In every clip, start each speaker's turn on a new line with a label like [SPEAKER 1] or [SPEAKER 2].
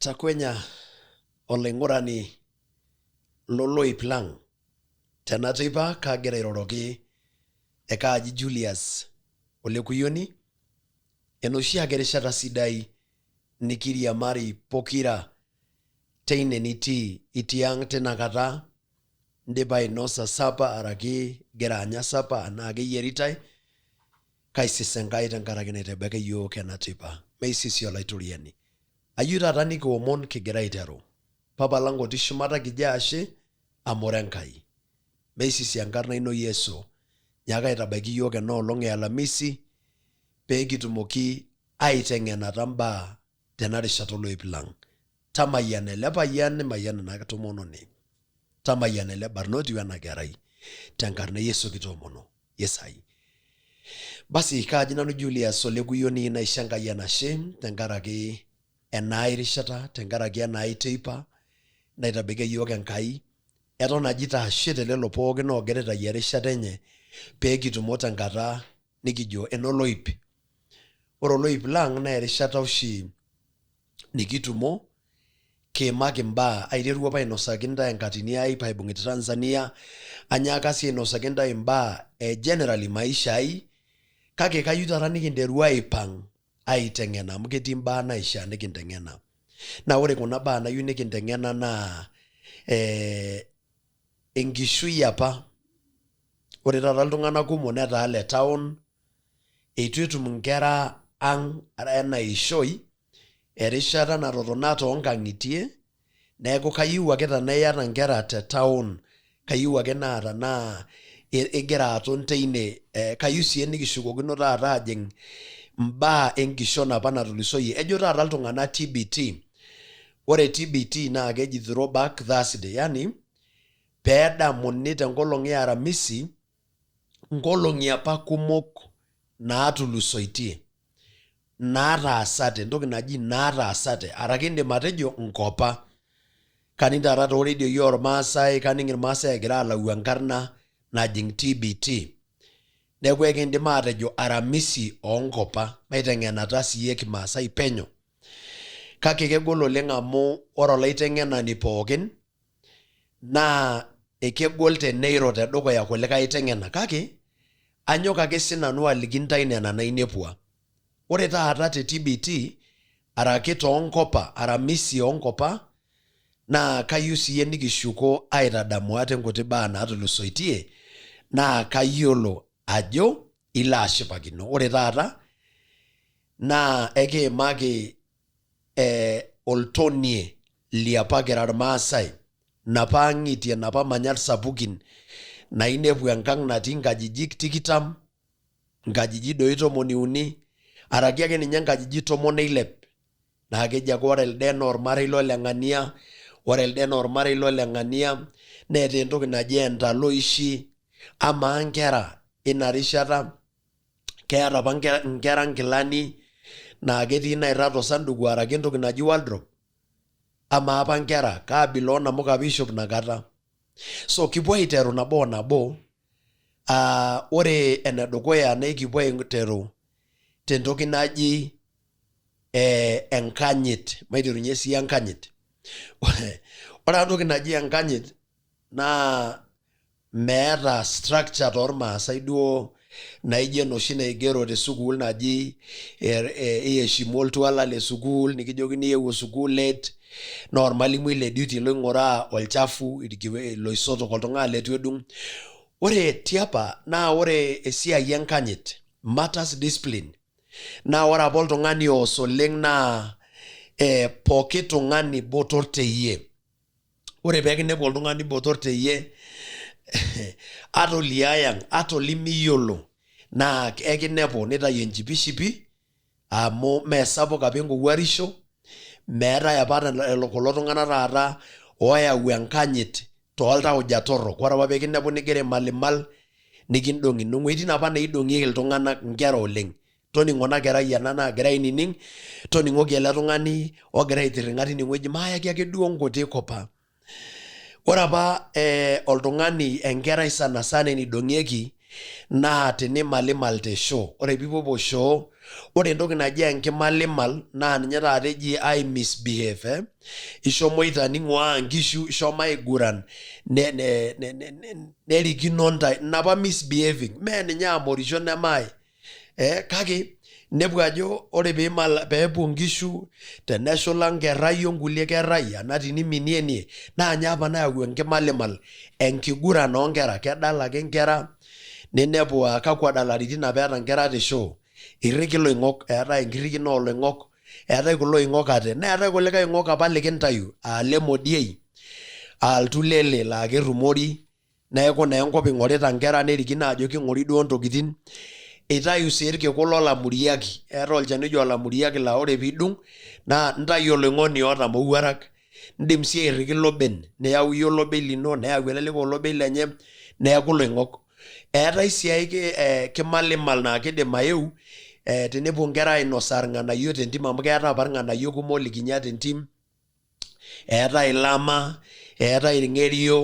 [SPEAKER 1] Takwenya olaing'urani loloip lang tena teipa kaagira airoroki ekaaji Julius Olekuyioni enoshiake rishata sidai nikiriamari pokira teine nitii itii ang tinakata indipa ainosa sapa araki igira anya sapa anaa keyieritai Kaisis Enkai tenkaraki naitabaika iyiook ena teipa. Meisisi Olaitoriani. Ayieu taata nikiomon kigira aiteru. Papa lang otii shumata kijo ashe amu ira Enkai. Meisisi enkarna ino Yesu. Nyaaka aitabaiki iyiook ena olong e Alamisi pee kitumoki aiteng'enata mbaa tena rishata oloip lang. Tamayiana ele payian nimayian ena tomononi. Tamayiana ele barnoti wena kerai. Tenkarna e Yesu kitoomono. Yesai. Basi kaaji nanu Julius Olekuyioni naisho Enkai enashe tenkaraki enaai rishata, tenkaraki enaai teipa naitabaikia iyiook Enkai. Eton ajito ashe te lelo pookin oogira aitayu erishata enye pee kitumo tenkata nikijo enoloip. Ore oloip lang naa erishata oshi nikitumo kiimaki imbaa. Aiterua apa ainosaki intae enkatini ai paibung'ita Tanzania, anyaaka sii ainosaki intae imbaa e generally maisha ai, kake kayieu taata nikinteru aipang aiteng'ena amu ketii imbaa naishaa nikinteng'ena. Naa ore kuna baa nayieu nikinteng'ena naa eh, enkishui apa. Ore taata iltung'anak kumok netaa le town, eitu etum inkera ang ena ishoi erishata natotona toonkang'itie neeku kayieu ake tenaa iyata inkera te town kayieu ake naa tenaa igira aton teine eh, kayieu sii nikishukokino taata ajing imbaa enkishon apa natulusoyie ejo taata iltung'anak TBT ore TBT naa keji throwback Thursday yani peedamuni tenkolong e aramisi nkolong'i apa kumok naatulusoitie naataasate entoki naji naataasate araki indim atejo nkopa kaning taata tooredioi ormaasai kaning irmaasai egira alau enkarna najing TBT neeku ekindim aatejo aramisi oonkopa maiteng'enata siiyie kimaasai penyo kake kegol oleng amu ore olaiteng'enani pookin naa ekegol teneiro tedukuya kulikae aiteng'enak kake anyok ake sinanu aliki intae nena nainepua. Ore taata te TBT araki toonkopa aramisi oonkopa naa kayieu siiyie nikishuko aitadamu ate nkuti baa naatulusoitie naa kayiolo ajo ilo ashipakino. Ore taata naa ekiimaki eh, oltonie liapa kira irmaasai napa ang'itie napa manyat sapukin nainepu enkang natii nkajijik tikitam nkajijik doi tomoni uni araki ake ninye nkajijik tomon neilep naa keji ake ore elde naa ormarei lole ng'ania ore elde naa ormarei lole ng'ania neeta entoki naji entaloishi amaa nkera ina rishata keeta apa nkera nkilani naa ketii nairrag tosanduku araki entoki naji wardrobe amaa apa nkera kaabila oonamuka apa ishop inakata so kipuo aiteru nabo o nabo uh, ore enedukuya naa ekipuo aiteru tentoki naji eh, enkanyit maiterunye sii enkanyit ore ena toki naji enkanyit naa meeta structure toormaasai duo naijo enoshi naigero te sukuul naji iheshimu oltuala le sukuul nikijokini iyewuo sukuul late naa ormalimui le duty loing'uraa olchafu iloisotok oltung'ani leitu edung. Ore tiapa naa ore esiai enkanyit matters discipline naa ore apa oltung'ani oos oleng naa eh, pooki tung'ani botor teyie ore pekinepu oltung'ani botor teyie ata oliayang ata olimiyiolo naa ekinepu nitayu enchipishipi amu meesapuk apa enkowuarisho meetae apa kulo tung'anak taata oyau enkanyit toltauja torrok ore apa pekinepu nigira aimalimal nikindong'i inong'ueitin apa naidong'ieki iltung'anak inkera oleng Toning'o ena kerai ena naagira ainining, toning'oki ele tung'ani ogira aitirring'a tinewueji, maayaki ake duo nkuti kupa. Ore apa eh, oltung'ani enkerai sana sana enidong'ieki naa tinimalimal te shoo. Ore piipuopuo shoo, ore entoki naji enkimalimal naa ninye taata eji ai misbehave eh, ishomoita ning'uaa nkishu, ishomo aiguran ne, ne, ne, ne, ne, nerikino ntae inapa misbehaving mee ninye amorisho nemae eh, kake inepu ajo ore piimal peepuo nkishu teneshula nkerrai onkulie kerrai ana tiniminie naa nyoo apa nayau enkimalimal enkiguran oonkera kedala ake nkera ninepu aa kakwa dalaritin apa eeta nkera te shoo irriki iloing'ok eetae enkirrikino ooloing'ok eetae kulo oing'ok ate neetae kulikae oing'ok apa likintayu aa lemodiei aa iltulele laa kerrumori neeku naa enkop ing'orita nkera nerikino ajo king'ori duo ntokitin itayu sii irkiku lolamuriaki eetae olchani oji olamuriaki laa ore piidung naa intayu oloing'oni oota mowuarak indim sii airriki iloben niyau iyie olobei lino neyau ele likae olobei lenye neeku iloing'ok eetae sii ae eh, kimalimal naa kidim ayeu eh, tenepuo inkera ainosaa irng'anayio tentim amu keetae apa irng'anayio kumok likinya tentim eetae ilama, eetae irng'erio,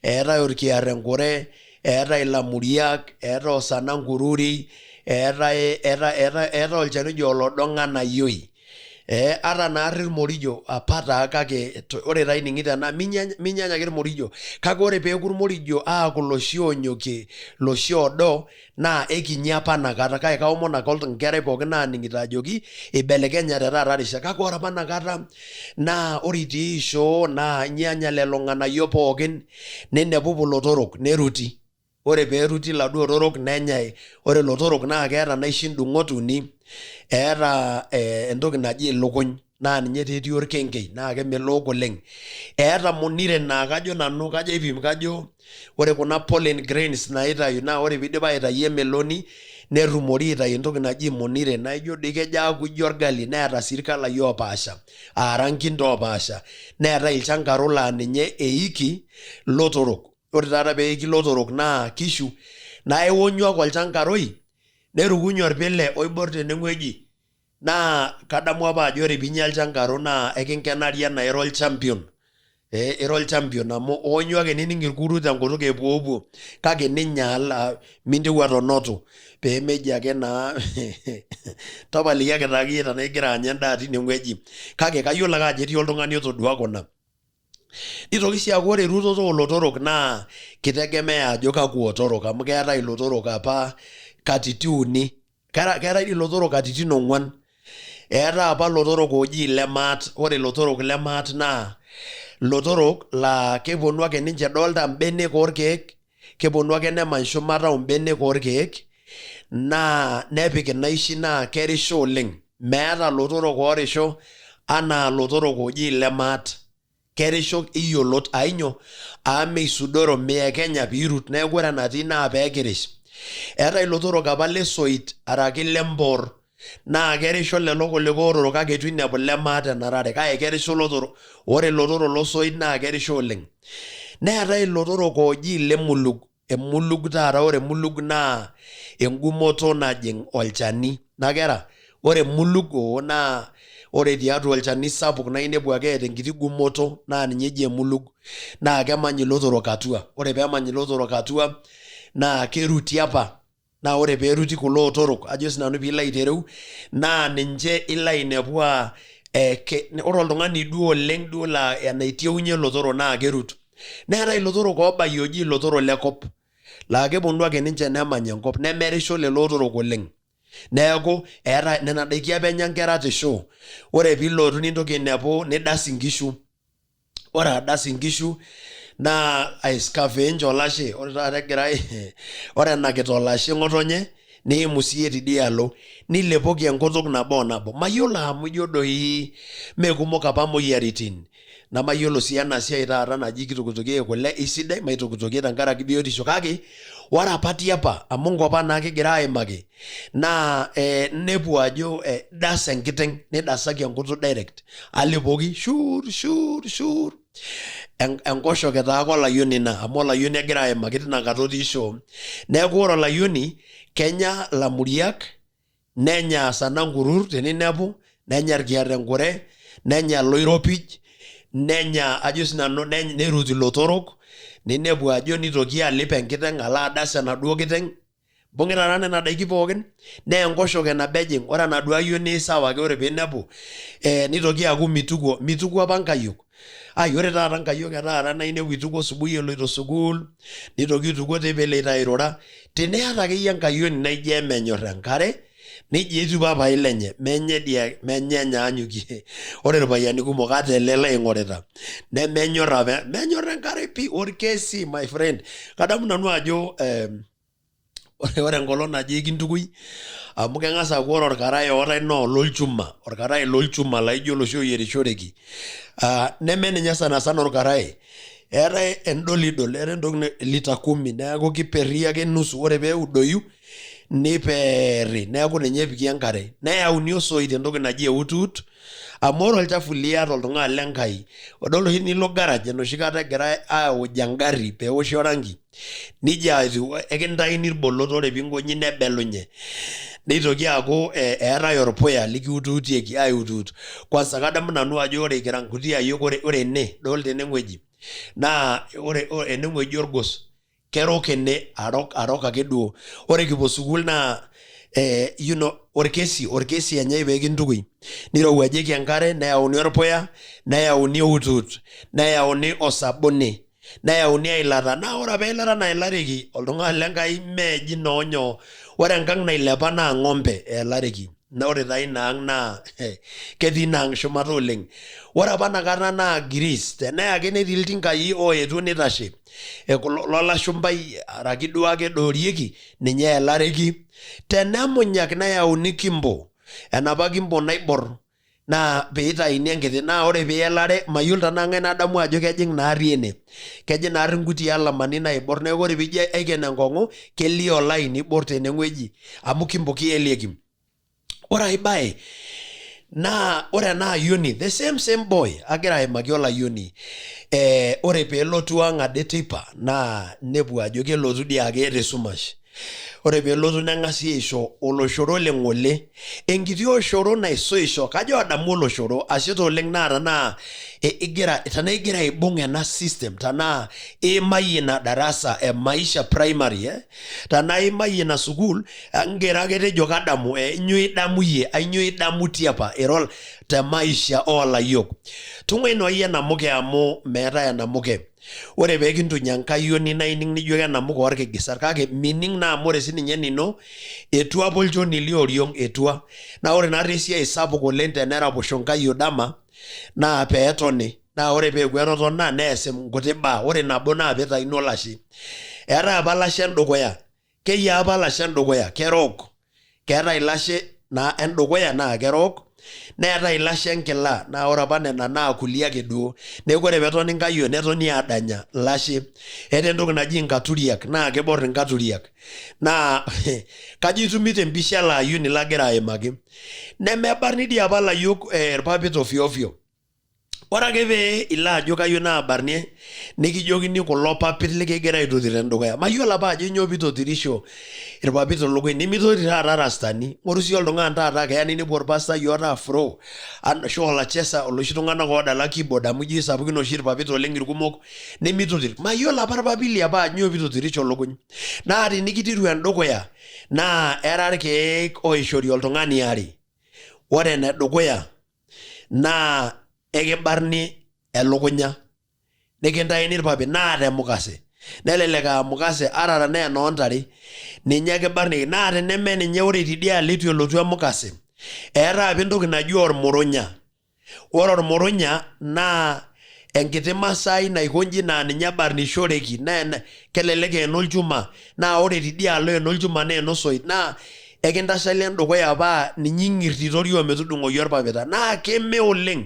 [SPEAKER 1] eetae orkiarrenkure, eetae ilamuriak, eetae osanankururi, eetae eetae eetae olchani oji olodong'anayioi. Eh, ata naarri irmorijo apa taa kake ore taa ining'ito ena minyanya ake irmorijo kake ore peeku irmorijo aaku iloshi oonyokie iloshi oodo naa ekinyi apa inakata kake kaomon ake enkerai pookin naaning'ito ajoki ibelekenyate taata rishat kake ore apa inakata naa ore itii shoo naa inyanya lelo ng'anayio pookin ninepupu ilotorok neruti ore peeruti iladuo otorok nenyae ore ilotorok naa keeta inaishi indung'ot uni eeta eh, entoki naji ilukuny naa ninye taa etii orkenkei naa kemelok oleng eeta muniren naa kajo nanu kajo aipim kajo ore kuna pollen grains naitayu naa ore piidip aitayu emeloni nerrumori aitayu entoki naji muniren naa ijo doi kejo aaku ijo orgali neeta sii irkalai oopaasha aa rankin taa oopaasha neetae ilchangaro laa ninye eiki ilotorok ore taata peiki ilotorok naa kishu naa iwonyu ake olchangaroi nerukunye orpile oibor tenewueji Naa kadamu apa ajo ore piinya ilchangaro naa ekinkenari anaa ira olchampion. Ee ira olchampion amu oonyu ake nining irkuru tenkutuk epuopuo kake ninyaal mintieu atonotu pee meji ake naa tapalikiaki taa akeyie tenaa igira anya endaa tine wueji kake kayiolo ake ajo etii oltung'ani otodua kuna. Nitoki sii aaku ore erutoto oolotorok naa kitegemea ajo kakwa otorok amu keetae ilotorok apa katitin uni Keetae dii ilotorok katitin ong'uan. Eetae apa ilotorok ooji ile maat, ore ilotorok le maat naa ilotorok laa keponu ake ninche idolta imbenek orkeek, keponu ake nemany shumata ombenek orkeek naa nepik inaishi naa kerisho oleng. Meeta ilotorok oorisho anaa ilotorok ooji ile maat. Kerisho iyiolot aa inyoo? Aa meisudoro, miyekenya piirut neeku ore enatii naa peekirish. Eetae ilotorok apa le soit araki ile mpoor naa kerisho lelo kulikae otorok kake eitu inepu ile maat enarare kake kerisho ilotorok. Ore ilotorok losoit naa kerisho oleng. Neetae ilotorok ooji ile mulug Emulug taata ore emulug naa engumoto najing olchani nakera ore emulug oo naa ore tiatua olchani sapuk naa inepu ake eeta enkiti gumoto naa ninye eji emulug naa kemany ilotorok atua ore peemany ilotorok atua naa keruti apa naa ore peeruti kulo otorok ajo sinanu piilo aitereu naa ninche ilo ainepu aa eh, ore oltung'ani duo oleng duo laa enaitiunye ilotorok naa kerut. Neetae ilotorok oobayie ooji ilotorok le kop laa keponu ake ninche nemany enkop nemerisho lelo otorok oleng. Neeku eeta nena daiki apa enya nkera te shoo. Ore piilotu nintoki ainepu nidas inkishu. Ore adas inkishu naa aiscavenge olashe, ore taata egirae ore enakita olashe ng'otonye niimu siiyie tidialo nilepoki enkutuk nabo o nabo. Mayiolo amu ijo doi meekumok apa moyiaritin nemayiolo sii ena siai taata naji kitokitokieki kule isidai maitokitokie tenkaraki biotisho kake ore apa tiapa amu nkopa naa kigira aimaki naa eh, inepu ajo eh, das enkiteng nidasaki enkutuk direct alepoki shur shur shur enkoshoke taake olayioni ina amu olayioni egira aimaki tinakata otii shoo neeku ore olayioni kenya ilamuriak nenya sanankurur teninepu nenya irkiatenkure nenya iloiropij nenya ajo sinanu nerut ilotorok ninepu ajo nitoki alep enkiteng alo adas enaduo kiteng. Ibung'ita taa nena daiki pookin naa enkoshoke nabo ejing. Ore enaduo ayioni isawa ake ore piinepu eh, nitoki aaku mitukuo, mitukuo apa nkayiok. Ai ore taata nkayiok e taata naa inepu itukuo asubuhi eloito sukuul, nitoki aitukuo teipa eloito airura. Teniata akeyie enkayioni naijo emenyor enkare, nejia etiu papai lenye, menye dii ake, menye enyaanyukie. Ore irpayiani kumok ata ele laing'orita nemenyor apa, menyor enkare pii, orkesi my friend. Kadamu nanu ajo eh, ore enkolong naji ekintukui amu keng'as aaku ore orkarae ootae naa ololchuma, orkarae lolchuma laijo oloshi oyierishoreki uh, neme ninye sana sana orkarae eetae endolidol eetae entoki lita kumi neeku kiperri ake nusu ore peudoyu niperri neeku ninye epiki enkare neyauni osoit entoki naji eutut amu ore olchafu liata oltung'ani le Nkai idol oshi nilo garage enoshi kata egirae aoj engarri peoshi orangi nijia etiu ekintaini irbolot ore pinkonyi nebelunye neitoki aaku eh, eetae orpuya likiutuutieki aiutuut kwanza kadamu nanu ajo ore kira nkuti ayiok ore, ore ene dolta enewueji naa ore enewueji orgos kerok ene arok arok ake duo ore kipuo sukuul naa eh, you know, orkesi orkesi enyae pee kintukui nirowuajieki enkare neyauni orpuya neyauni eutut neyauni osabuni neyauni eilata naa ore apa eilata naelareki oltung'ani le Nkai meeji noo nyoo ore enkang nailepa naa ng'ombe eelareki naa ore taa ina ang naa ketii ina ang shumata oleng ore apa inakata naa grease teneya ake netii iltinkai oetuo nitashe kulo lolashumbai araki duake edoorieki ninye eelareki tenemunyak neyauni kimbo enapa kimbo naibor naa piitaini enkiti naa ore pielare mayiolo tenaa ng'ae nadamu ajo kejing naarri ene kejing naarri nkuti alamani naibor neeku ore piijo aiken enkong'u kelio olaini oibor tenewueji amu kimbo kielieki ore ae bae naa ore ena ayioni the same same boy agira aimaki olayioni eh, ore peelotu ang ade teipa naa inepu ajo kelotu dii ake eeta esumash ore peelotu neng'asi aisho oloshoro le ng'ole enkiti oshoro naisuisho kajo adamu oloshoro ashe taa oleng naa tanaa igira tanaa igira aibung ena system tanaa iimayie ina darasa e maisha primary eh? Tanaa iimayie ina sukuul ngero ake tejo kadamu eh, nyoo idamu iyie ainyoo idamu tiapa ira te maisha oolayiok tung'uai naa iyie enamuke amu meetae enamuke ore pee kintuny enkayioni naa ining nijo kenamuke orkigisat kake mining naa amu ore sininye enino etua apa olchoni lioriong etua naa ore naarri esiai sapuk oleng teneraposho nkayiok dama naa peetoni naa ore peeku etotona nees nkuti baa ore nabo naa pitayuni olashe eetae apa olashe endukuya Keyiaa apa lashe endukuya kerook. Keetae ilashe naa endukuya naa kerook, neetae ilashe enkila naa ore apa nena naa kulie ake duo. Neeku ore peetoni nkayiok netoni aadanya ilashe. Eetae entoki naji inkaturiak naa kibor inkaturiak naa kajo itumito empisha ele ayioni lagira aimaki. Nemebarni dii apa ilayiok irpapit ofio ofio. Ore ake pee ilo ajo kayieu naabarnie nikijokini kulo papit likigira aitotir tendukuya. Mayiolo apa ajo nyoo pitotirisho irpapit tolukuny nimitotir taata irastani. Ng'oru sii oltung'ani taata keya ninepu orpastai oota afro ashu olachesa oloshi tung'anak oodala keyboard amu ijo isapukin oshi irpapit oleng irkumok nimitotir. Mayiolo apa irpapit liapa ajo nyoo pitotirisho ilukuny. Naa tinikitiru endukuya naa era irkeek oishori oltung'ani aare. Ore enedukuya naa ekibarni elukunya nikintaini irpapit naa temukase nelelek aa mukase ata tenaa enoontare ninye kibarnieki naa teneme ninye ore tidialo eitu elotu emukase eetae apa entoki naji ormurunya ore ormurunya naa enkiti masai naikonji naa ninye ebarnishoreki naa kelelek aa enolchuma naa ore tidialo enolchuma naa enosoit naa ekintashali endukuya paa ninye ing'irtitori ometudung'oi orpapita naa keme oleng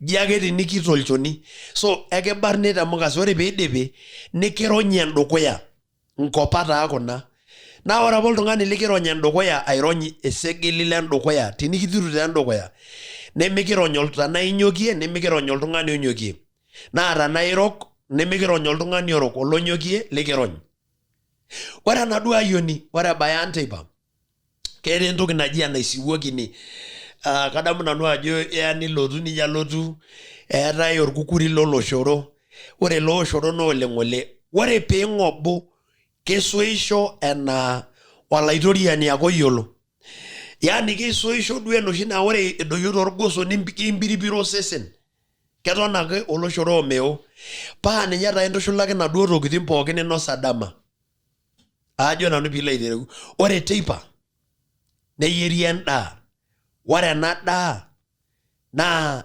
[SPEAKER 1] ji ake tinikito olchoni so ekibarni temukase ore piidipi nikironyi endukuya nkopa taa kuna naa ore apa oltung'ani likirony endukuya airony esegeli lendukuya tinikitiru taa endukuya nemikirony tenaa inyokie nemikirony oltung'ani onyokie naa tenaa irok nemikirony oltung'ani orok olonyokie likirony ore enaduo ayioni ore ebaya enteipa keeta entoki naji enaisiwuakini uh, kadamu nanu ajo eya nilotu nijo alotu eetae orkukuri loloshoro ore ele oshoro naa ole ng'ole ore piing'obu kesoisho enaa Olaitoriani ake oyiolo. Yaani keisoisho duo enoshi naa ore edoyio torgoso nikimpiripiro osesen. Keton ake oloshoro omeo. Paa ninye taa intushulaki inaduo tokitin pookin ninosa dama. Aajo nanu piilo aitereu. Ore teipa neyieri endaa. Ore ena daa naa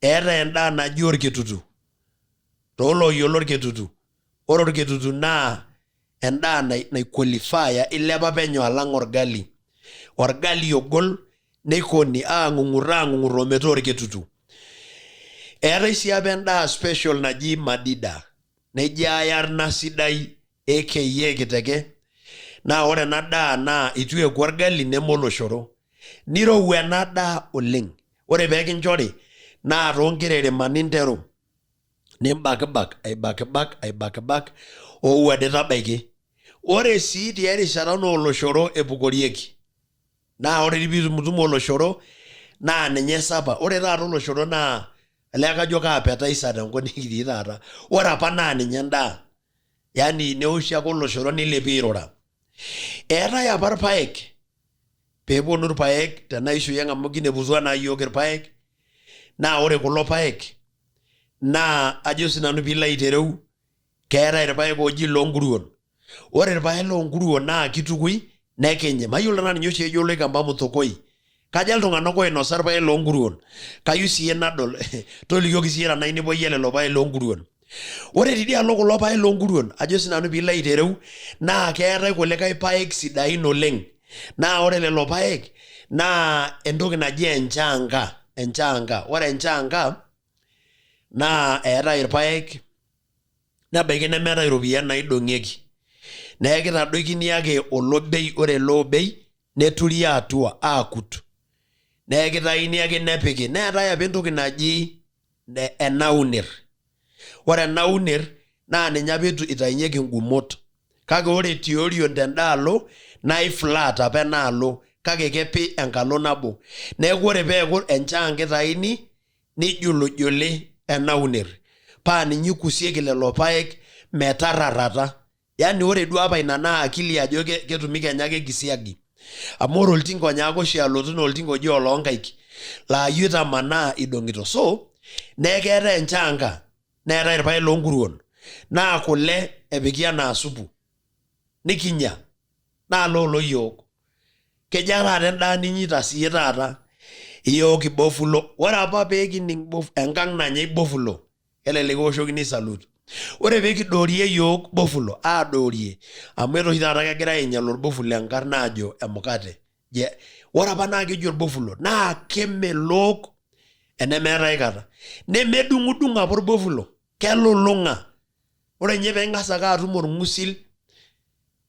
[SPEAKER 1] eetae endaa naji orketutu. Toolooyiolo orketutu. Ore orketutu naa endaa naikwalifaya ilepa penyo alang orgali. Orgali ogol neikoni aang'ung'ur aang'ung'ur ometaa orketutu. Eetae sii apa endaa special naji madida. Neji ayarna sidai aka kiteke. Naa ore ena daa naa eitu eeku orgali neme oloshoro. Nirowua ena daa oleng. Ore pee kinchori naa toonkerereman interu. Nimbakibak aibakibak aibakibak ou ade tabaiki. Ore sii tiai rishata naa oloshoro epukorieki. Naa ore dii piitumutumu oloshoro naa ninye sapa. Ore taata oloshoro naa olee kajo ke appetizer tenkop nikitii taata. Ore apa naa ninye endaa. Yaani neoshi ake oloshoro neilepi airura. Eetae apa irpaek, peeponu irpaek tena ishui ang amu kineputua naa iyiook irpaek, naa ore kulo paek naa ajo sinanu piilo aitereu keetae irpaek ooji iloonkuruon. Ore irpaek loonkuruon naa kitukui nekinyi. Mayiolo tenaa ninye oshi ejo Oloikemba muthokoi. Kaja iltung'anak oinosa irpaek loonkuruon? Kayieu siiyie nadol. Tolikioki siiyie tenaa inepua iyie lelo paek loonkuruon. Ore tidialo kulo paek loonkuruon, ajo sinanu piilo aitereu, naa keetae kulikae paek sidain oleng. Naa ore lelo paek naa entoki naji enchaanga, enchaanga. Ore enchaanga naa eetae irpaek nebaiki nemeetae iropiyiani naidong'ieki. Neeku kitadoikini ake olobei, ore ele obei neturi atua aakut. Neeku kitayuni ake nepiki. Neetae apa entoki naji enaunir. Ore enaunir naa ninye apa itainyeki ingumot. Kake ore tioriong tenda alo naa iflat apa enaalo kake kepi enkalo nabo. Neeku ore peeku enchaanga itayuni nijulujuli enaunir paa ninye ikusieki lelo paek metararata. Yaani ore duo apa ina naa akili ajo ketumi kenya ake kisiagi. Amu ore oltinka onyaaka oshi alotu naa oltinka oji oloonkaik laa iyie oitamanaa idong'ito. So, neeku keetae enchaanga neetae irpaek loonkuruon naa kule epiki anaa supu nikinya naa loolo iyiook. Kejaa taata endaa ninyita siyie taata? Iyooki bofulo. Ore apa pee kining enkang nanyai bofulo kelelek eoshokini salute. Ore pee kidoorie iyiook bofulo aadoorie amu etaa oshi taata kegirae ainyial orbofulo enkarna aajo emukate. Ore apa naa keji orbofulo naa kemelok enemeeta aikata. Nemedung'udung'o apa orbofulo kelulung'a. Ore ninye pee ing'as ake atum orng'usil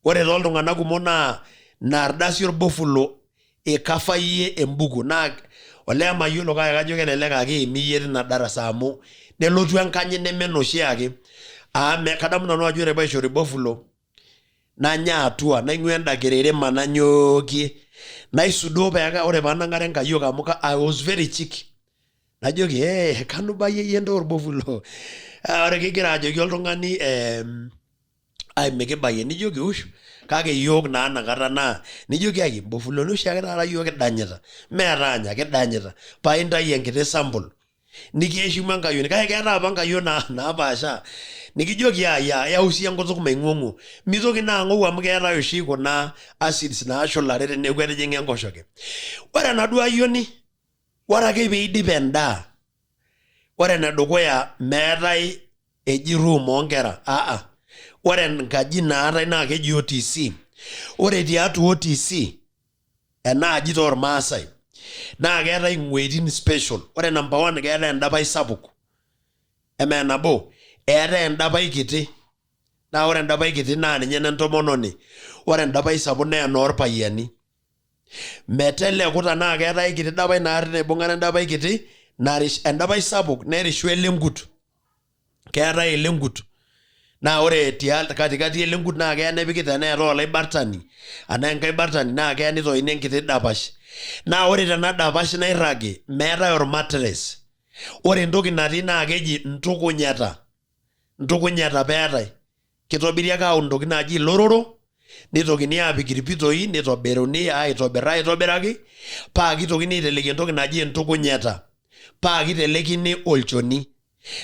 [SPEAKER 1] ore tooltung'anak kumok naa ina ardasi orbofulo ikafayie embuku naa olee mayiolo kake kajo kelelek aa keimi iyie tina darasa amu nelotu enkanyit neme enoshiake amu kadamu nanu ajo ore paishori bofulo nanya atua naing'ua enda kererema nanyookie naisudoo pee ore paanang'are nkayiok amu I was very cheeky najoki eh kanu bayie iyie entoo orbofulo. Ah, ore kigira ajoki oltung'ani eh, ai mikibayie nijoki ush kake iyiook naa inakata naa nijoki ai mbofuloni oshiake taata iyiook kidanyita mee taanya kidanyita paa intayu enkiti sample nikieshimu enkayioni kake keetae apa nkayiok napaasha nikijoki ai yau siiyie enkutuk maing'ong'o mitoki naa ang'ou amu keetae oshi kuna acids naashulare teneeku etijing'a enkoshoke ore enaduo ayioni ore ake peidip endaa ore enedukuya meetae eji room oonkera aa ore enkaji naatae naa keji OTC ore tiatua OTC ena aji toormaasai naa keetae ing'uetin special ore number one keetae endapash sapuk emaa nabo eetae endapash kiti naa ore endapash kiti naa ninye enentomononi ore endapash sapuk naa enoorpayiani meteleku tenaa keetae enkiti dapash naarri naibung'are endapash kiti narish endapash sapuk nerishu elenkut keetae elenkut naa ore tia katikati elenkut naa keya nepiki teneetae olaibartani anaa enkae bartani naa keya nitoini enkiti dapash naa ore tena dapash nairragi meetae ormatres ore entoki natii naa keji ntukunyeta ntukunyeta apa eetae kitobiri ake aun ntokitin naaji ilororo. Nitokini aapik irpitoii nitobiruni aitobir aitobiraki paa kitokini aiteleki entoki naji entukunyeta paa kitelekini olchoni.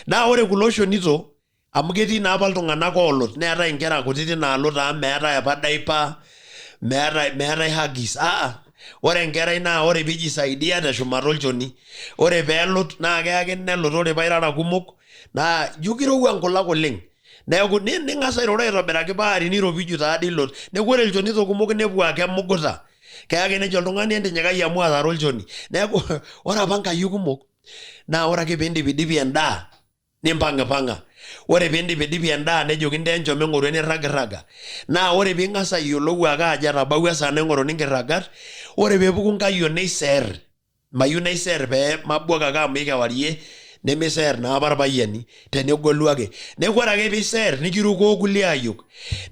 [SPEAKER 1] Naa ore kulo shonito amu ketii naa apa iltung'anak oolut neetae inkera kutitik naalut amu meetae apa diaper meetae meetae huggies aa ore enkerai naa ore piijisaidia teshumata olchoni ore peelut naa keya ake nelut ore pairara kumok naa ijo kirowua nkulak oleng neeku ning'as airura aitobiraki paa teniropiju taadii ilut neeku ore ilchonito kumok inepu aa kemuguta keya ake nejo oltung'ani entinyikai amu ataara olchoni neeku ore apa nkayiok kumok naa ore ake piindipidipi endaa nimpang'ipang'a ore piindipidipi endaa nejoki intae enchom eng'oru enirragirraga naa ore piing'as ayiolou ake ajo etabawua esaa naing'oruni inkirragat ore peepuku nkayiok neiserr mayieu naiserr pee mabuak ake amu ikewarie nemiserr naa apa irpayiani tenegolu ake neeku ore ake piiserr nikirukoo kulie ayiok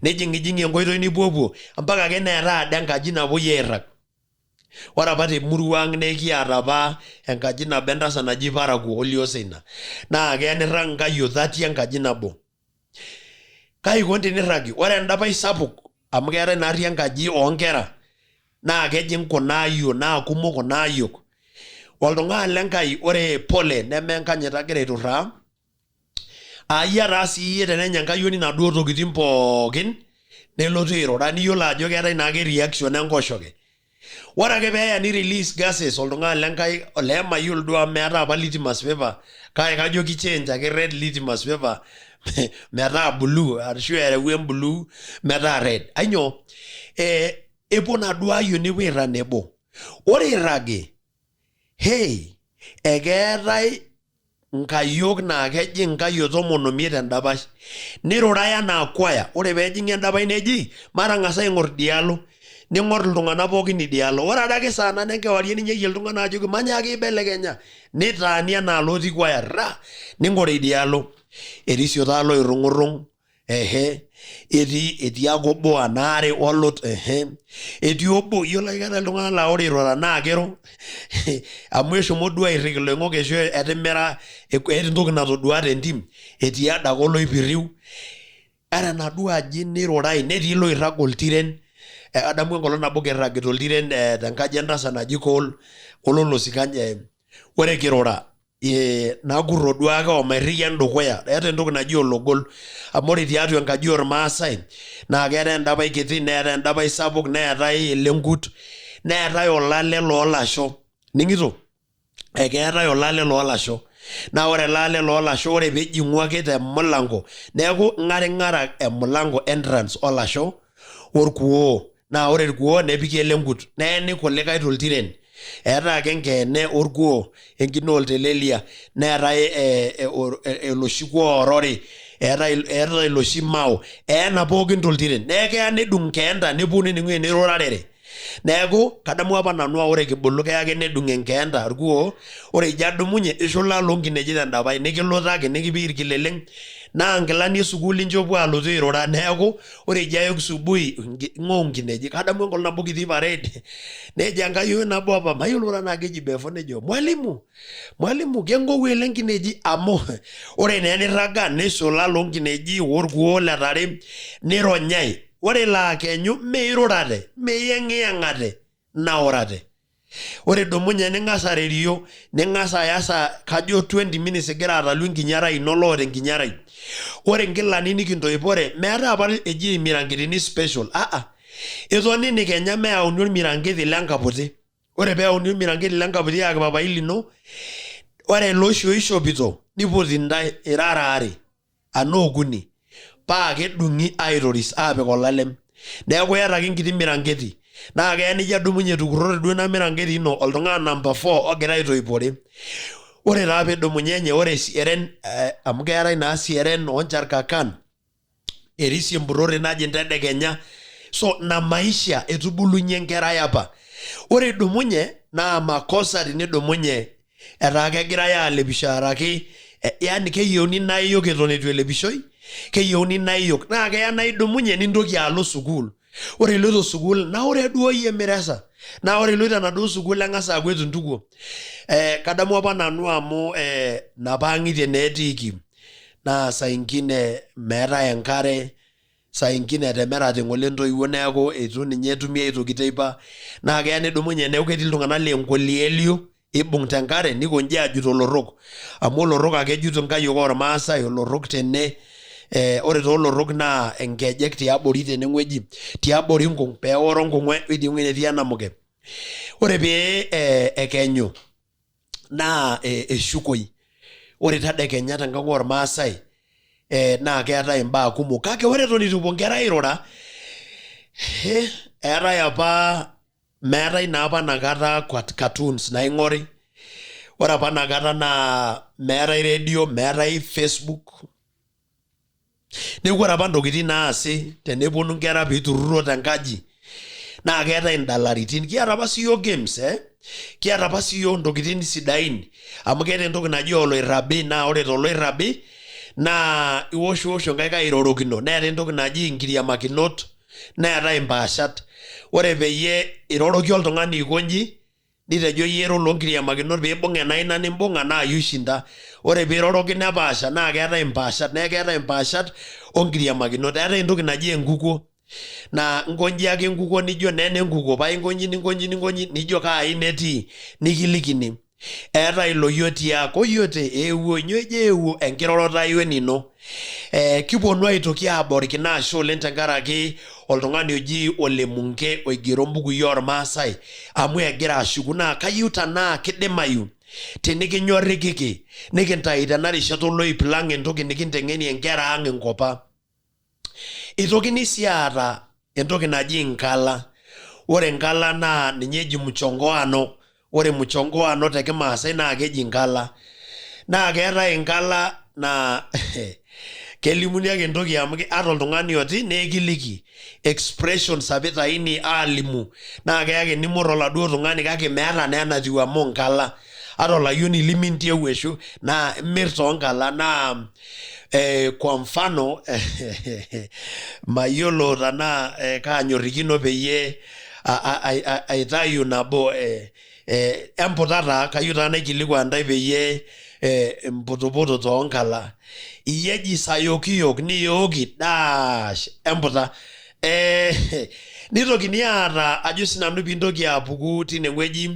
[SPEAKER 1] nijing'ijing'i enkoitoi nipuopuo mpaka ake neetae ade enkaji napuoi airrag. Ore apa temurua ang naa ekiata apa enkaji nabo entasat naji parakuo olioseina naa keya nirrag nkayiok 30 enkaji nabo. Kai ikoni tenirragi? Ore endapash sapuk amu keetae naarri enkaji oonkera naa kejing kuna ayiok naa kumok kuna ayiok. Oltung'ani le Nkai ore pole neme enkanyit agira aiturraa Aayia taa siiyie tenenya enkayioni inaduo tokitin pookin nelotu airura niyiolo ajo keetae naake reaction enkoshoke. Ore ake peeya ni release gases oltung'ani le Nkai olee mayiolo duo amu meetae apa litmus paper kake kajo ki change ake red litmus paper metaa blue arashu ereu em blue metaa red. Ainyoo? Epuo inaduo ayiok nepuo airrag nebo. Ore eirragi, hei, ekeetae nkayiok naa kejing nkayiok 15 tendapash nirurai anaa kwaya ore peejing'i endapash neji matang'as aing'or idialo ning'or iltung'anak pookin idialo ore adake saa nane enkewarie ninyeyie iltung'anak ajoki manyaaki aibelekenya nitaani anaa lotii kwaya rra ning'ori idialo erisio taa loirung'urung ehe etii etii ake obo anaare olut ehe etii obo iyiolo ake keetae iltung'anak laa ore irura naa kiro amu eshomo duo airriki iloing'ok ashu etimira eeta entoki natodua tentim etii adake oloipirriu ore enaduo aji nirurai netii iloirrag oltiren adamu enkolong nabo kirragita oltiren tenkaji entasat naji Kool Ololosikany ore kirura nakurro duake omairriki endukuya eeta entoki naji ologol amu ore tiatua enkaji ormaasai naa keetae endapae kiti neetae endapae sapuk neetae elenkut neetae olale loolasho ning'ito ekeetae olale loolasho naa ore ele ale loolasho ore piijing'u ake te mulango neeku ing'aring'ara emulango entrance olasho orkuoo naa ore irkuoo nepiki elenkut neeni kulikae toltiren eetae ake enkeene orkuo enkine oltelelia neetae oloshi kuo orori eetae eetae iloshi mao eena pookin toltiren neeku keya nedung nkeenta neponu enewueji nirurarere neeku kadamu apa nanu aa ore kibulu keya ake nedung enkeenta orkuo ore ijo adumunye ishula loonkinejik tendapash nikilutaki nikipik irkileleng naa nkilani esukuul inchopo alotu airura neeku ore ijo ayok subui ing'ou nkinejik kadamu enkolong nabo kitii parade nejo enkayioni nabo apa mayiolo tenaa keji Befo nejo mwalimu mwalimu keng'ou ele nkineji amu ore naa enirraga nisula loonkineji orkuo le tare nironyai ore ilo akenyu miirurate miyeng'iyeng'ate naurate ore idumunye ning'as arerio ning'as aya saa kajo 20 minutes igira atalu enkinyarai ino loota enkinyarai ore inkilani nikintoipore meetae apa eji irmiranketini special aa itonini kenya meyauni ormiranketi lenkaputi ore peyauni ormiranketi lenkaputi ayaki papai lino ore ele oshi oishopito nipoti intae irara aare anaa okuni paa kedung'i aitoris aapik olalem neeku iyata ake enkiti miranketi naa keya nijo adumunye etukurrote duo ina miranketi ino oltung'ani namba 4 ogira aitoipore ore taa pidumunyenye ore sieren amu keetae naa sieren oncharkakan erisi empurrore naji entedekenya so ina maisha etubulunye enkerai apa ore idumunye naa makosa tenidumunye etaa kegirai alepisho araki yani keyieuni naa iyok eton eitu elepishoi keyieuni naa iyok naa keya naa idumunye nintoki alo sukuul ore iloito sukuul naa ore duo iyie miresa naa ore iloito enaduo sukuul eng'as aaku eitu intukuo kadamu apa nanu amu napa ang'itie naa etiiki naa saa ingine meetae enkare. Saa ingine etemerate ng'ole intoiwuo neeku eitu ninye etumi aitoki teipa naa keya nidumunye neeku ketii iltung'anak laa enkolielio ibung tenkare nikonji ajut olorok amu olorok ake ejut inkayiok ormaasai olorok tene eh, ore taa olorok naa inkejek tiabori tenewueji tiabori inkung peeworo nkung weidie wueji netii enamuke ore pee eh, ekenyu naa eh, eshukoi ore tadekenya tenkang ormaasai eh, naa keetae imbaa kumok kake ore eton itu epuo inkera airura eh, eetae apa meetae naa apa inakata cartoons naing'ori ore apa inakata naa meetae radio meetae facebook neeku ore apa ntokitin naasi teneponu inkera piiturruro tenkaji naa keetae indalaritin kiata apa siyiok games eh? Kiata apa siyiok ntokitin sidain amu keeta entoki naji oloirrabi naa ore toloirrabi naa iwoshiwosho inkaik airorokino neetae entoki naji inkiriamakinot neetae impaashat ore peyie iroroki oltung'ani aikonji nitejo iyie ira oloonkiriamakinot piibung ena aina nimbung'a naa iyie oishinda ore piiroroki nepaasha naa keetae impaashat neeku keetae impaashat onkiriamakinot eetae entoki naji enkukuo naa inkonji ake enkukuo nijo nena enkukuo paa inkonji ninkonji ninkonji nijo kaa aina etii nikilikini Eetae iloyiotiak, oyiote, eewuo, nyoo ejo eewuo, enkiroroto ai wenino. Eh, kiponu aitoki aboriki naa ashe oleng tenkaraki oltung'ani oji Ole Munke oigero mbukui ormaasai amu egira ashuku naa kayieu tanaa kidimayu tinikinyorrikiki nikintayu tena rishata oloip lang entoki nikinteng'enie inkera ang inkopa. Itokini sii aata entoki naji inkala. Ore inkala naa ninye eji mchongoano. Ore mchongoano te kimaasai naa keji inkala. Naa keetae inkala naa kelimuni ake entoki amu ata oltung'ani oti naa ekiliki expressions apa itaini aalimu naa keya ake nimor oladuo tung'ani kake meeta naa enatiu amu inkala. Ata olayioni liminteu ashu naa imir toonkala naa eh, kwa mfano mayiolo tanaa eh, kaanyorrikino peyie aitayu nabo eh, eh, emputa taa kayieu taa naikilikuan intae peyie eh, mputuputu toonkala iyie eji sayokiyok niyooki dash emputa eh, nitokini aata ajo sinanu piintoki apuku tinewueji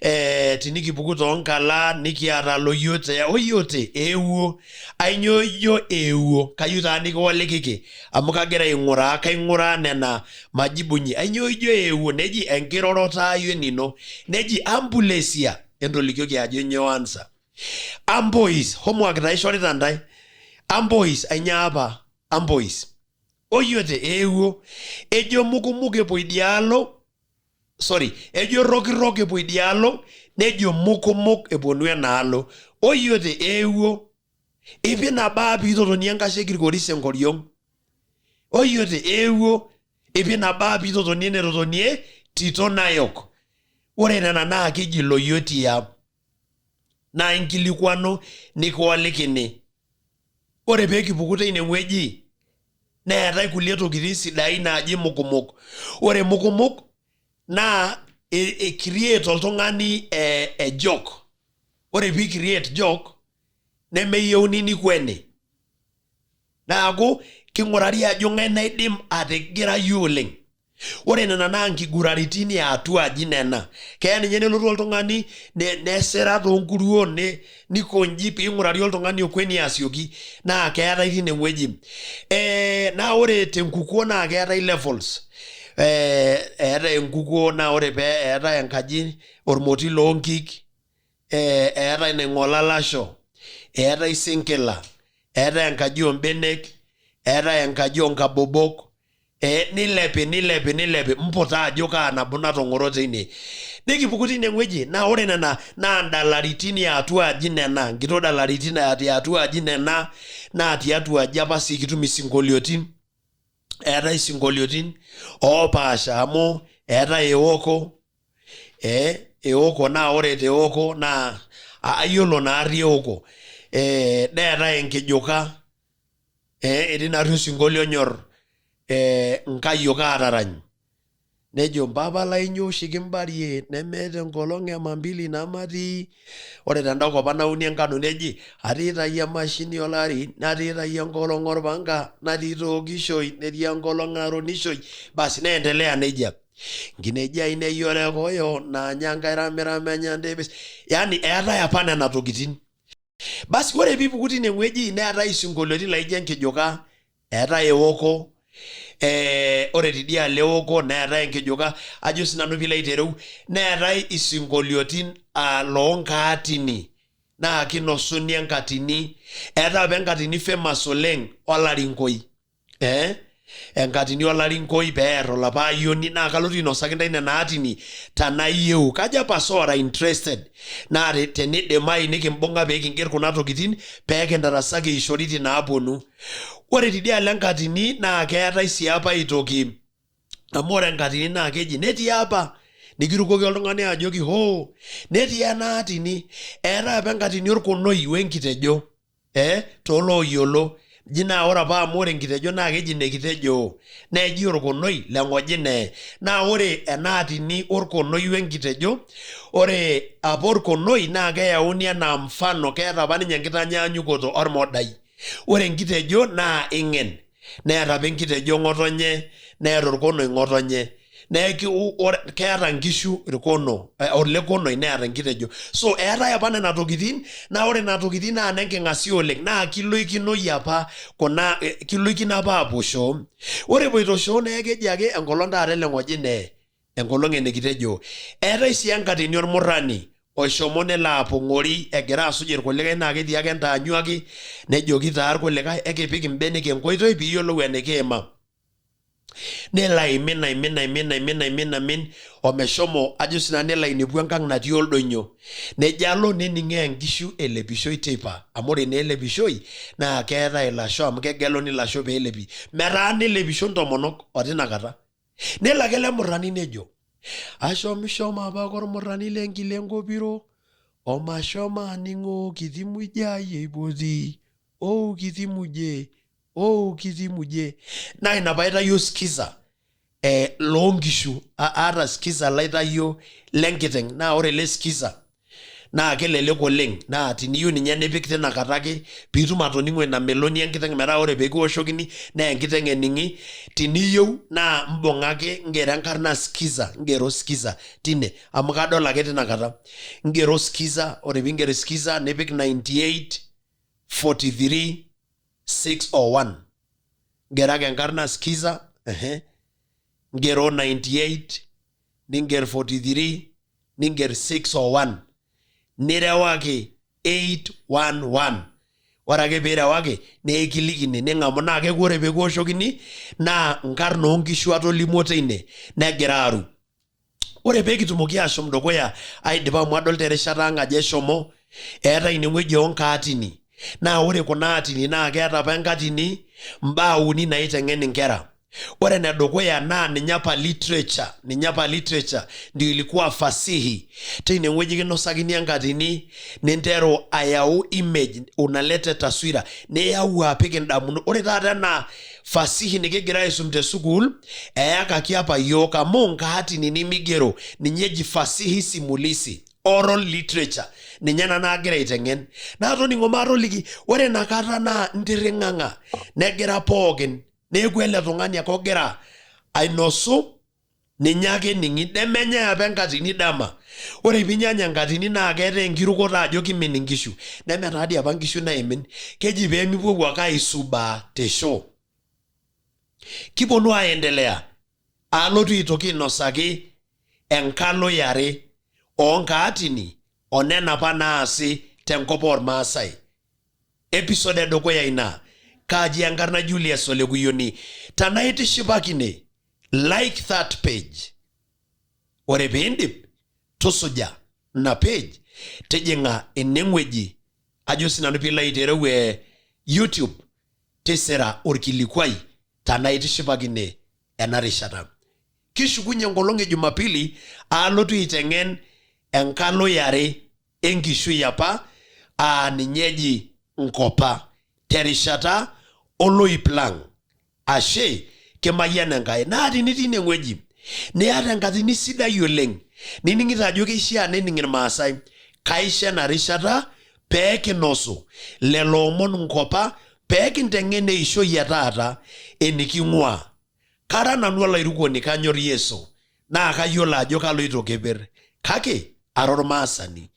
[SPEAKER 1] eh, tinikipuku toonkala nikiata loyiote oyiote eewuo ainyoo ijo eewuo kayieu taa nikiwolikiki amu kagira aing'uraa kaing'uraa nena majibu inyi ainyoo ijo eewuo neji enkiroroto ai wenino neji ambulesia entolikioki ajo nyoo answer ambois homework taa aishorita ntae ambois ainyoo apa ambois oyiote eewuo ejo mukumuk epuo idialo sorry ejo rokirok epuo idialo nejo mukumuk eponu enaalo oyiote eewuo ipi nabaa piitotonie enkashe kirkoris enkoriong oyiote eewuo ipi nabaa piitotonie enetotonie tito nayok ore nena naa keji loyiotia naa inkilikuanu nikiwolikini Ore pee kipuku teine wueji neetae kulie tokitin sidain naaji mukumuk. Ore mukumuk naa e create oltung'ani e joke. Ore pee create joke nemeyieuni nikueni. Neaku king'urari ajo ng'ae naidim atigirayu oleng. Ore nena naa nkiguraritin e atua aji nena. Keya ninye nelotu oltung'ani nesira toonkuruon niko inji piing'urari oltung'ani okweni asioki naa keetae tine wueji. Eh, naa ore tenkukuo naa keetae levels. Eh, eetae enkukuo naa ore pee eetae enkaji ormoti loonkik, eh, eetae naing'ola lasho, eetae isinkila, eetae enkaji oombenek, eetae enkaji oonkabobok, eh, nilepi nilepi nilepi mputa ajo kaa nabo natong'oro teine nikipuku tine wueji naa ore nena naa ndalaritin e atua aji nena nkito dalaritin e atua aji nena naa tiatua aji apa sii kitum isinkoliotin eetae isinkoliotin oopaasha amu eetae ewoko eh, ewoko naa ore teoko naa ayiolo naarri ewoko eh, neetae enkijuka eh, etii naarri osinkolio onyor eh, nkayiok aatarany. Nejo mpapa lai nyoo oshi kimbarie nemeeta enkolong e mambili namatii. Ore tenda kop ang nauni enkano neji atii tai emashini olari natii tai enkolong orpanga natii tookishoi netii enkolong naronishoi basi neendelea nejia. Nkineji ainei olekoyo naanya nkae ramiram enya ntepes. Yaani eetae apa nena tokitin. Basi ore piipuku tine wueji neetae isinkolioitin laijo enkijuka, eetae ewoko, ore tidialo ewoko neetae enkijuka ajo sinanu piilo aitereu neetae isinkolioitin aa loonkaatini naa kinosuni enkatini. Eetae apa enkatini famous oleng olarinkoi. Eh, enkatini olarinkoi peer olapa ayioni naa kalotu ainosaki intae nena atini tenaa iyieu. Kajo apa ora interested naa tenidimayu nikimbung'a pee kinger kuna tokitin pee kintarasaki ishoritin naaponu. Ore tidialo enkatini naa keetae sii apa aitoki amu ore enkatini naa keji netii apa nikirukoki oltung'ani ajoki hoo netii ena atini. Eetae apa enkatini orkonoi wenkitejo. eh, toolooyiolo ji naa ore apa amu ore enkitejo naa keji inekitejo neji orkonoi leng'ojine naa ore ena atini orkonoi wenkitejo ore apa orkonoi naa keyauni enaa mfano keeta apa ninye enkitanyanyukoto ormodai ore enkitejo naa ing'en Neeta apa enkitejo ng'otonye, neeta orkonoi ng'otonye. Neeku keeta nkishu irkono, olekonoi neeta enkitejo. So eetae apa nena tokitin naa ore nena tokitin naa nenking'asia oleng naa kiloikinoi apa kuna, kiloikino apa aapuo shoo. Ore epoito shoo naa keji ake enkolong taata ele ng'ojine. Enkolong e nekitejo. Eetae sii enkatini olmurrani oshomo nelo apong'ori egira asuj irkulikae naa ketii ake entaanyuaki nejoki taa irkulikae ekipik imbenek enkoitoi piiyiolou enikiima. Nelo aimin aimin aimin aimin aimin aimin omeshomo ajo sii nanu nelo ainepu enkang natii oldonyio. Nejo alo nening'oo inkishu elepishoi teipa amu ore naa elepishoi naa keetae ilasho amu kegeluni ilasho peelepi. Metaa nelepisho intomonok otinakata. Nelo ake ele murrani nejo, ashomshomo apake ormurrani le Nkilengo piro omashomo aning'oo kiti muje ai eipoti, ou kiti muje, ou kiti muje. Naa ina paitayio skiza eh, loonkishu aata skiza laitayio lenkiteng naa ore ele skiza naa kelelek oleng naa tiniyieu ninye nipik tina kata ake piitum atoning'o ina meloni enkiteng metaa ore pekiwoshokini naa enkiteng ening'i tiniyieu naa mbung'a ake ngero enkarna skiza ngero skiza tine amu kadol ake tina kata ngero skiza ore piinger skiza nipik 98 43 601 ngero ake enkarna skiza ehe ngero 98 ninger 43 ninger 601 nirewaki 811 ore ake piirewaki naa ekilikini ning'amu naa keeku ore pekiwoshokini naa nkarn oonkishu atolimuo teine negira aru ore peekitumoki ashom dukuya aidipa amu adolta erishata ang ajo eshomo eetae inewueji onkaatini naa ore kuna atini naa keeta apa enkatini mbaa uni naiteng'en inkera Ore enedukuya naa ninye apa literature, ninye apa literature ndio ilikuwa fasihi. Teine wueji kinosakini enkatini ninteru ayau image, unaleta taswira, niyau apik indamunot. Ore taata ena fasihi nikigira aisum te sukuul eyakaki apa iyiook amu nkaatini nimigero, ninye eji fasihi simulizi, oral literature, ninye ena naagira aiteng'en. Naa toning'o maatoliki, ore inakata naa ntirring'ang'a negira pookin neeku ele tung'ani ake ogira ainosu ninye ake ening'i nemenyae apa enkatini dama ore pinyanya enkatini naa keetae enkirukoto ajo kimin inkishu neme taadii apa inkishu naimin keji peemipuopuo ake aisubaa te shoo kiponu aendelea alotu aitoki ainosaki enkalo yare oonkaatini onena apa naasi tenkop ormaasai Episode edukuya ina. Kaaji enkarna Julius Olekuyioni. Tanaa itishipakine, like that page. Ore piindip, tusuja ina page, tijing'a eneng'ueji ajo sinanu piilo aitereu e YouTube, tisira orkilikuai tanaa itishipakine ena rishata. Kishukunye enkolong e Jumapili alotu aiteng'en enkalo yare enkishui apa aa ninye eji nkopa terishata oloip lang. Ashe kimayian Enkai. Naa tinitii ine wueji. Niata enkatini sidai oleng nining'ito ajo keishaa nening irmaasai, kaisho ena rishata pee kinosu lelo omon nkopa pee kinteng'en eishoi e taata eniking'uaa. Kara nanu olairukoni kanyor Yesu naa kayiolo ajo kaloito keper kake ara ormaasani.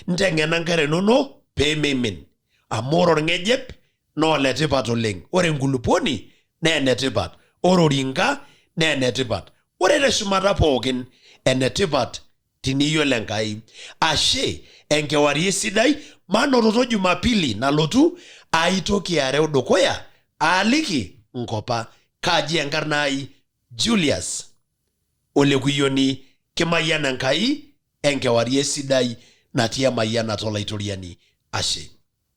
[SPEAKER 1] Nteng'ena nkera inono pee meimin amu ore orng'ejep naa oletipat oleng. Ore enkulupuoni naa enetipat, ore orinka naa enetipat, ore teshumata pookin enetipat tiniyiolo Enkai. Ashe enkewarie sidai, manototo Jumapili nalotu aitoki areu dukuya aaliki nkopa. Kaaji enkarna ai? Julius Olekuyioni. Kimayian Enkai enkewarie sidai natii emayianata Olaitoriani. Ashe.